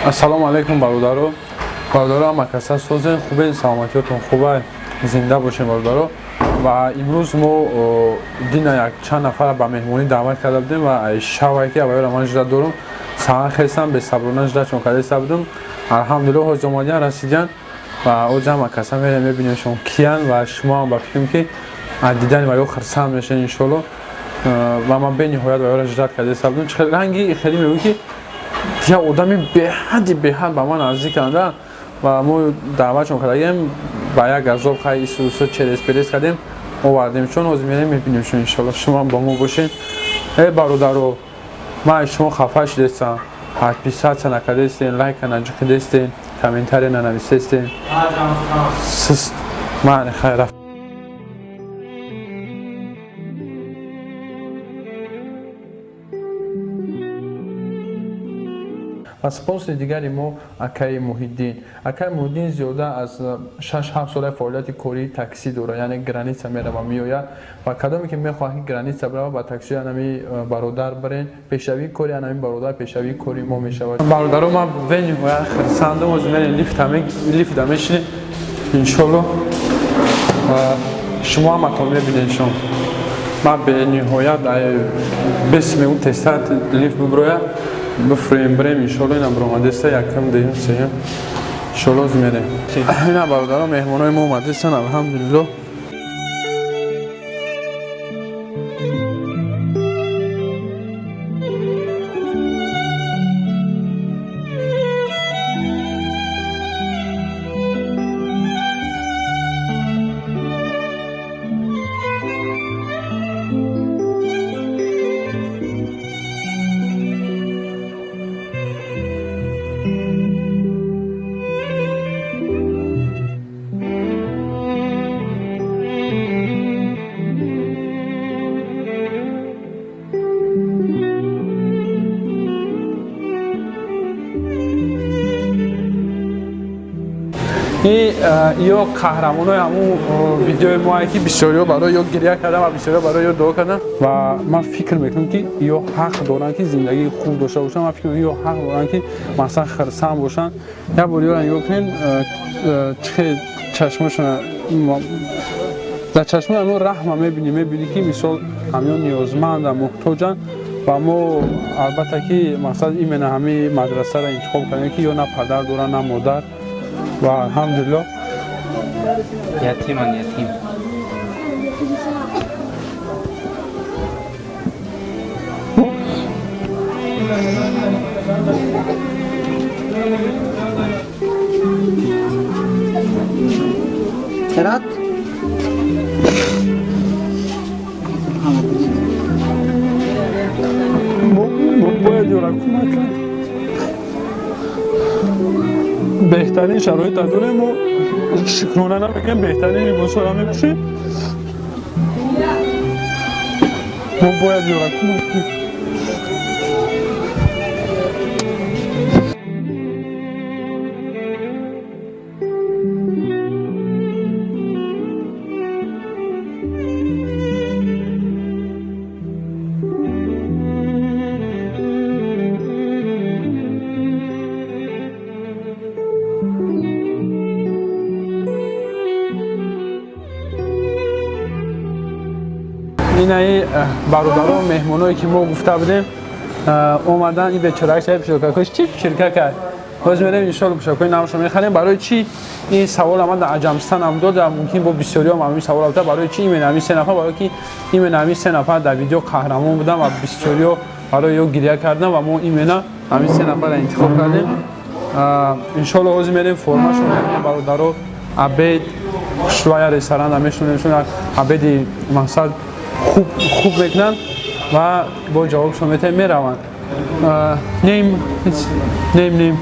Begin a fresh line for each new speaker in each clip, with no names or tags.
Ассалому алайкум, бародаро. Бародаро, ҳама каса созен, хубен, саломатиётон хуба, зинда бошем, бародаро. Ва имрӯз мо дина як чанд нафара ба меҳмонӣ даъват карда будем ва шавае ки аввалро ман жда дорум, саҳар хестам, бесаброна ждачон карда будум. Алҳамдулиллоҳ, ҳоз омадиян, расидиян ва оз ҳама каса мерем, мебинем шон киян ва шумо ҳам ба фикрам ки аз дидани ва ё хурсанд мешавед, иншоалло. Ва ман бениҳоят ва ёро ждать карда будум. Чӣ ранги хеле мегӯ ки як одами беҳадди беҳад ба ман наздиканда ва мо даъватшон кардагем, ба як азоб хай исусу через перес кардем, овардем. Чун ҳозир мерем, мебинем шон, иншоалло. Шумо ҳам бо мо бошед. Э бародаро, ман аз шумо хафа шудестам, подписаться накардестен, лайка наҷиқидестен, комментария нанависестен. Сист ман хайр рафт. Ва спонсори дигари мо акаи Муҳиддин. Акаи Муҳиддин зиёда аз 6-7 сола фаъолияти кории таксӣ дорад, яъне граница мерава, меояд. Ва кадоме ки мехоҳад ки граница бирава, ба таксии анами бародар бирен. Пешравии кори анами бародар пешравии кори мо мешавад. Бародаро, ман бениҳоят хурсандам. Ҳозир мерем, лифта мешинем, иншолло, шумо ҳаматон мебинед шон. Ман бениҳоят бес мегум, тезтар лифт биброяд, бифурем, бирем, иншолло. Инам биромадеста, якум, дуюм, сеюм, иншолло, мерем. Ина бародаро, меҳмонои мо омадестан, алҳамдулиллоҳ. И ё қаҳрамонои ҳамун видеои моае ки бисёриҳо барои ё гиря кардам ва бисёриҳо барои ё дуо кардам. Ва ман фикр мекунам ки ё ҳақ доранд ки зиндагии хуб дошта бошанд. Ман фикр мекунам, ё ҳақ доранд ки масалан хирсанд бошанд. Як бор ёро нигоҳ кунед, чӣ хел чашмошона, дар чашмои ҳамон раҳма мебинӣ, мебинӣ ки мисол ҳамён ниёзманданд, муҳтоҷанд. Ва мо албатта ки мақсад именно ҳамин мадрасаро интихоб кардем ки ё на падар доранд, на модар, ва алҳамдулиллоҳ.
Ятиман, ятим.
Serhat.
Мо бояд ёра кӯмак кард. Беҳтарин шароита дорем, мо шукрона намекунем, беҳтарин либосҳоро мепӯшем. Мо бояд ёра кӯмак кунем. Инаи бародаро, меҳмоное ки мо гуфта будем, омадан. Ин бечорак шаи пишокакош чи чирка кард. Ҳозир мерем, иншолло, пишокҳои навшо мехарем. Барои чӣ ин савол ман дар Аҷамстанам дода, мумкин бо бисёриҳо ҳамин савол буда: барои чӣ именно ҳамин се нафар? Барои ки именно ҳамин се нафар дар видео қаҳрамон буданд ва бисёриҳо барои ё гиря кардан ва мо именно ҳамин се нафарро интихоб кардем. Иншолло, ҳозир мерем, формашон мебинем, бародаро. Обед хушвая ресторан мешунем, обеди мақсад хуб хуб мекунанд ва бо ҷавобшон метаҳем, мераванд. Name, name, name?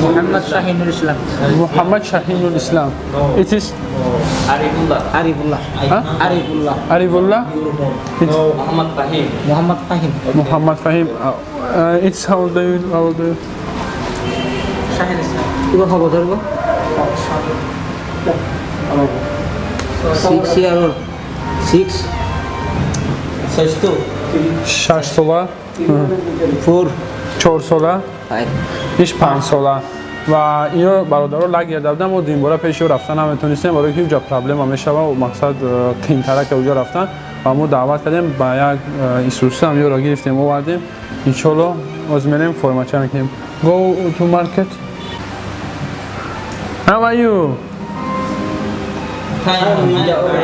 Muhammad Shahinul Islam.
Muhammad Shahinul Islam. It is
Arifullah.
Arifullah.
Huh?
Arifullah.
Arifullah.
Muhammad Fahim.
Muhammad Fahim.
Muhammad Fahim. It's how old are you? How old are you?
Shahin Islam. Ibu how old are you? 6 year old. Six.
Size 2.
6 сола.
Four.
4 сола? Иш 5 сола. Ва ино бародаро лагер буданд, мо дуюмбора пеши ӯ рафта наметонистем, барои ки уҷа проблема мешава, мақсад қиинтара ки уҷа рафтан. Ва мо даъват кардем ба як исусам ёро гирифтем, овардем. Иншолло оз мерем формача мекунем. Go to market. How are you?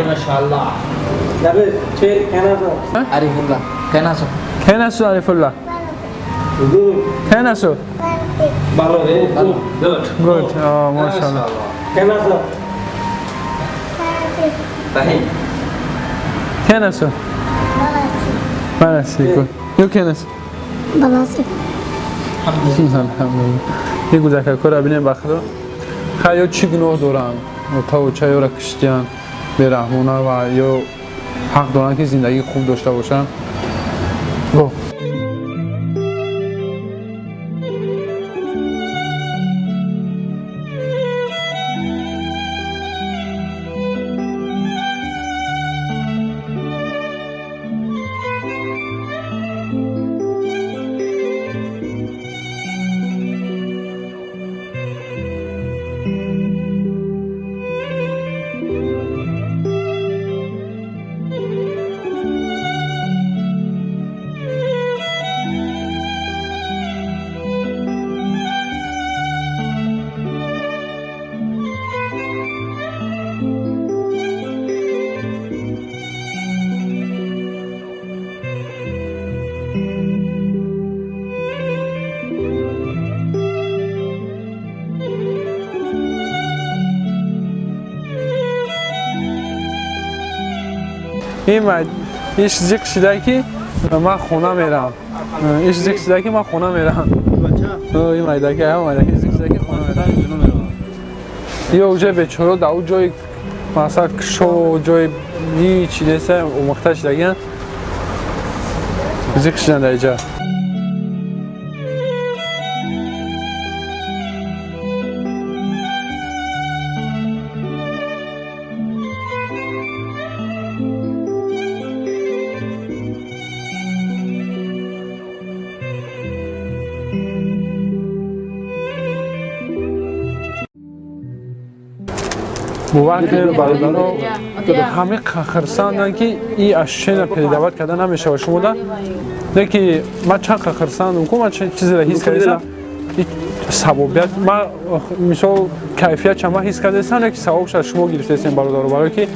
Mashallah. Arifullah. Kenaso.
Kenaso Arifullah. Good. Kenaso.
Good.
Good. Oh, mashallah.
Kenaso.
Fahim.
Kenaso. Balasi. Good. You kenaso.
Баласи.
Алҳамдулилла. Ин гузакакора бинем ба худо. Хай ё чӣ гуноҳ доранд? Таву ча ёра киштиян бераҳмона ва ё ҳақ доранд ки зиндагии хуб дошта бошанд. Го. Иш зиқ шида ки ман хона мерам. Иш зиқ шида ки ман хона мерам. Ин майдаки, ҳа майдаки зиқ шида ки хона мерам. Ё уже бечоро дар он ҷои масалан кишо ҷои ҳичи неста омӯхта шидагиян. Зиқ шидан дар иҷа. Бовар кунед бародаро, ҳама хирсанданд ки и ощущение передавать карда намешавад шумода. Не ки ман чанд хирсандам ку, ман чизеро ҳис кардастам. Савобият ман мисол кайфиятша ман ҳис кардастам, не ки савобша шумо гирифтаистем бародаро, барое ки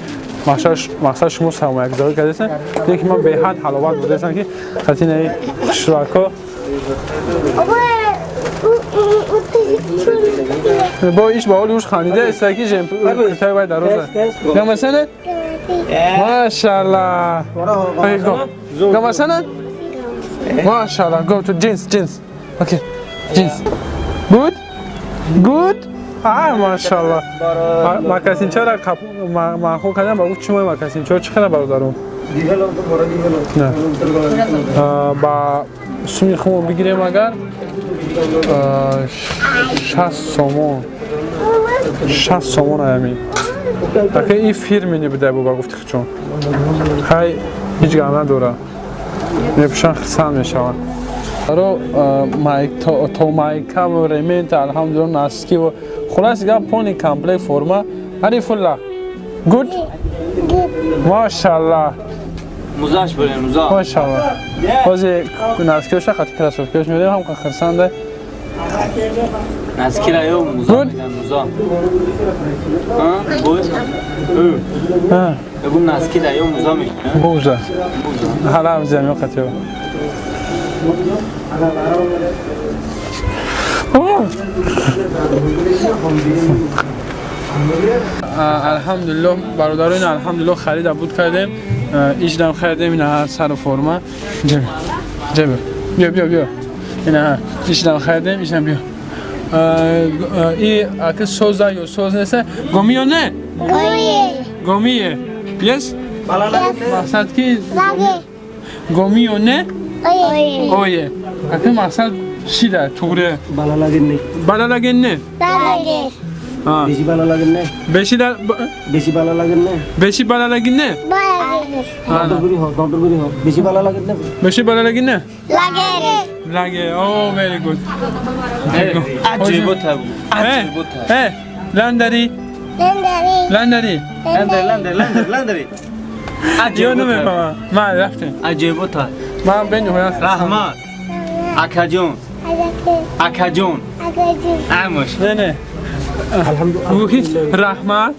мақсад шумо сармоягузорӣ кардастем. Не ки ман беҳад ҳаловат бурдастам ки хатинаи хушрако бо иш ба ҳоли уш хандида иста ки жемптай вай дароза. Гамасанат? Машалла. Go. Гамасанат? Машалла. Go to jeans, jeans. Okay. Jeans. Good? Good? А, машалла. Макасинчара маъқул кардам, ба гуфт чӣ мои макасинчаро чӣ қадар бародарум? Ба суми хумо бигирем агар 60 сомон. 60 сомон аями. Ака и фирмини буда бу ба гуфти хичон. Хай ҳеҷ гап надора. Мепӯшан хисанд мешаванд. Ро то майка ва ремент алҳамдулилла носки ва хулас гап полный комплект форма. Арифулла. Good? Машалла.
Музаш бурем, муза.
Машалла. Бози носкиоша хати кроссовкиош меорем, ҳам хирсанда.
Носкира ё муза меган, муза. Ҳа? Бой?
Ҳа.
Ягу носкира ё муза меган?
Муза. Ҳала мза мео хати. Алҳамдулиллоҳ бародарон, алҳамдулиллоҳ харида буд кардем. Иждам харидем, ина сар форма. Ҷаб. Ҷаб. Биё, биё, биё. Ина иждам харидем, иждам биё. И аки соза ё соз нест? Гоми ё не?
Гомие.
Гомие. Yes? Мақсад ки гоми ё не?
Ое.
Ое. Аки мақсад шида туғри.
Балалагин не.
Балалагин не?
Балаге.
বেশি ভালো লাগে না।
বেশি
বেশি ভালো লাগে না।
বেশি ভালো লাগে না।
দন্তগুড়ি হোক, দন্তগুড়ি হোক, বেশি ভালো লাগে না।
বেশি ভালো লাগে না?
লাগে।
লাগে। ও ভেরি গুড।
আজীব থাকবো, আজীব থাকবো।
হ্যাঁ, লান্ডারি
লন্ডারি।
লান্ডারি।
লান্ডারি লান্ডারি লান্ডারি লান্ডারি।
আজীব মা মা রাখতে।
আজীব থাক।
মা বেন হয়ে আছে।
রহমান আখাজন আখাজন আমশ।
নে নে। আলহামদুলিল্লাহ। রহমান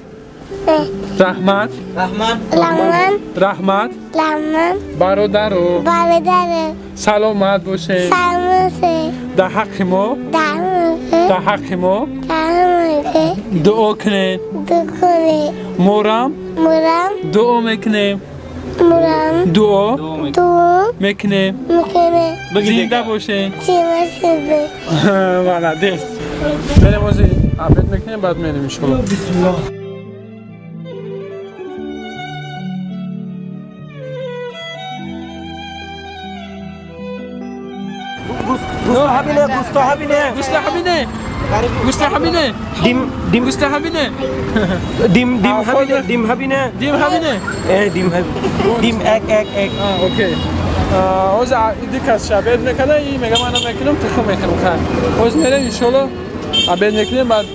রহমান
রহমান
রহমান
রহমান
রহমান।
বারোদারো
বারোদারো।
সালোমাত বসে।
সালোমাত।
দাহাকিমো দাহাকিমো দুও কনে
দুখনে।
মোরাম
মোরাম।
দুও মেকনে
মোরাম।
দুও
দুও
মেকনে
মেকনে।
জিন্দা বসে।
জিন্দা বসে।
والا দেশ بریم وزی عبد میکنیم بعد میریم انشالله.
বিসমিল্লাহ। গুস্ত হাবি নে, গুস্ত হাবি নে।
গুস্ত হাবি নে, গুস্ত হাবি নে।
ডিম ডিম।
গুস্ত হাবি নে।
ডিম ডিম হাবি নে, ডিম হাবি নে।
ডিম হাবি নে।
এ ডিম হাবি, ডিম এক এক এক।
ওকে оз ди кас обед мекарда и мега ман мекунам, тухм мекунам. Хай, оз мерем иншолло, обед мекунем, баъд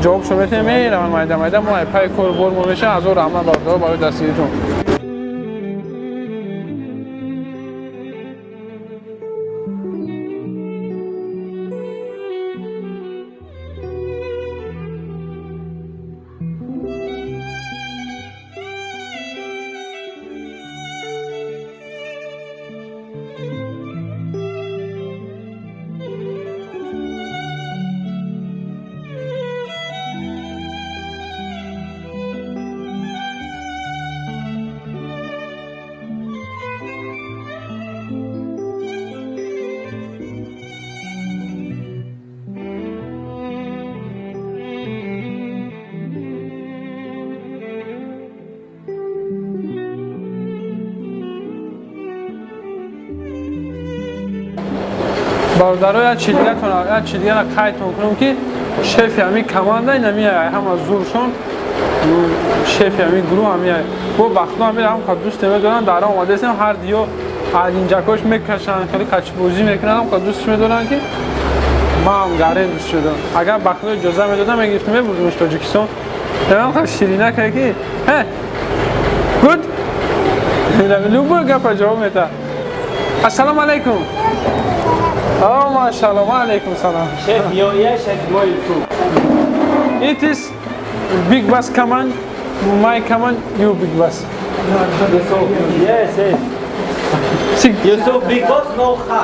ҷавобшо метем. Меравам майда майда, мо пай кор бор мо меша. Ҳазор раҳмат бародаро барои дастгиритон. Бародаро, як чизиятон, як чизияро қайдтон кунам, ки шефи ҳамин команда ин ҳамин ҳама зуршон, шефи ҳамин гурӯҳ ҳамин бо бахто ҳамин ҳам қад дӯст медоранд. Дар омадаистем, ҳар диё алинҷакош мекашанд, хеле качбозӣ мекунанд, ҳам қад дӯстш медоранд, ки ман ҳам гарен дӯст шудам. Агар бахто иҷоза медодам, мегирифтем, мебурдимш Тоҷикистон. Ҳам қад ширинакае ки гуд любой гапа ҷавоб медиҳад. Ассалому алайкум. Oh, mashallah, wa alaikum salam.
Шеф Йоя, шеф Мойсу.
It is big boss command, my command, you big boss.
Yes, yes. Yusuf big boss no ha.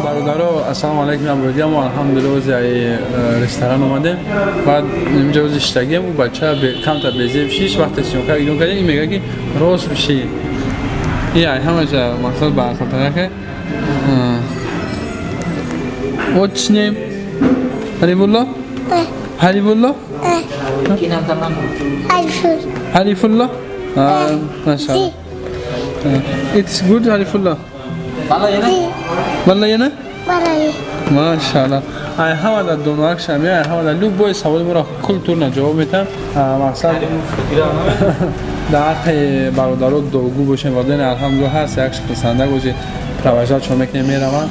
Бародаро, ассалому алайкум. Абродиам, алҳамдулилла, ози ресторан омадем. Баъд инҷа ози иштагием, ӯ бача камтар безеб шиш. Вақте съёмка идон кардем, ин мега, ки рост биши. И ай ҳамаша мақсад ба ақлтараке. What's name? Халифулло? Халифулло?
কি নাম তার নাম?
আলফুল।
Halifullah? মাশাআল্লাহ। It's good Halifullah.
ভালো না?
ভালো লাগে না?
বাড়াই।
Машалла. Ай ҳамада донак шами, ай ҳамада любой саволи моро культурно ҷавоб метам. Мақсад дар ҳаққи бародаро дуогӯ бошем. Валдайн алҳамдулилла ҳар як хурсанда гози провожать шон мекунем, мераванд.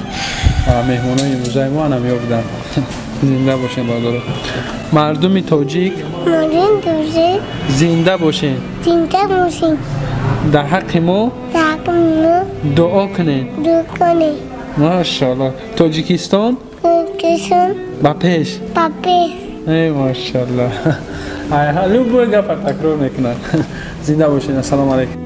Меҳмонои имрӯзаи мо анам ё буданд. Зинда бошем, бародаро. Мардуми тоҷик.
Морин дӯзе.
Зинда бошем.
Зинда бошем.
Дар ҳаққи мо
мо
дуо кунед.
Дукони.
Машалла. Тоҷикистон
кисон
ба пеш.
Папе.
Эй, машалла. Ай, любой гапа такрор мекунад. Зинда бошед. Ассалому алайкум.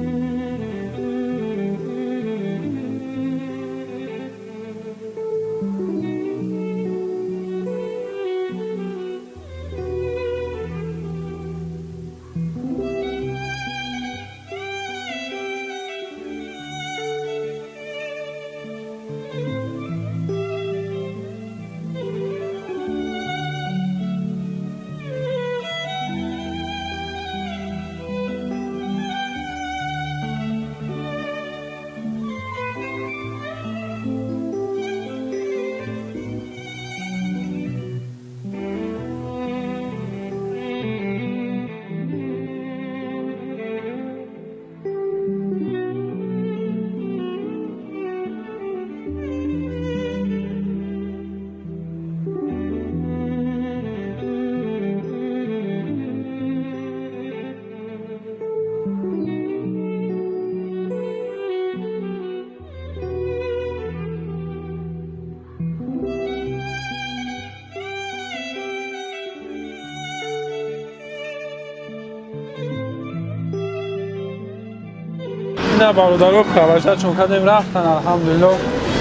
Ина бародаро провожать шон кардем, рафтан, алҳамдулилло.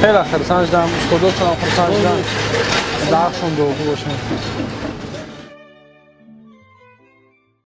Хеле хурсанд шудам, устодошонам хурсанд шудам. Дар ҳақшон дуогӯ бошем.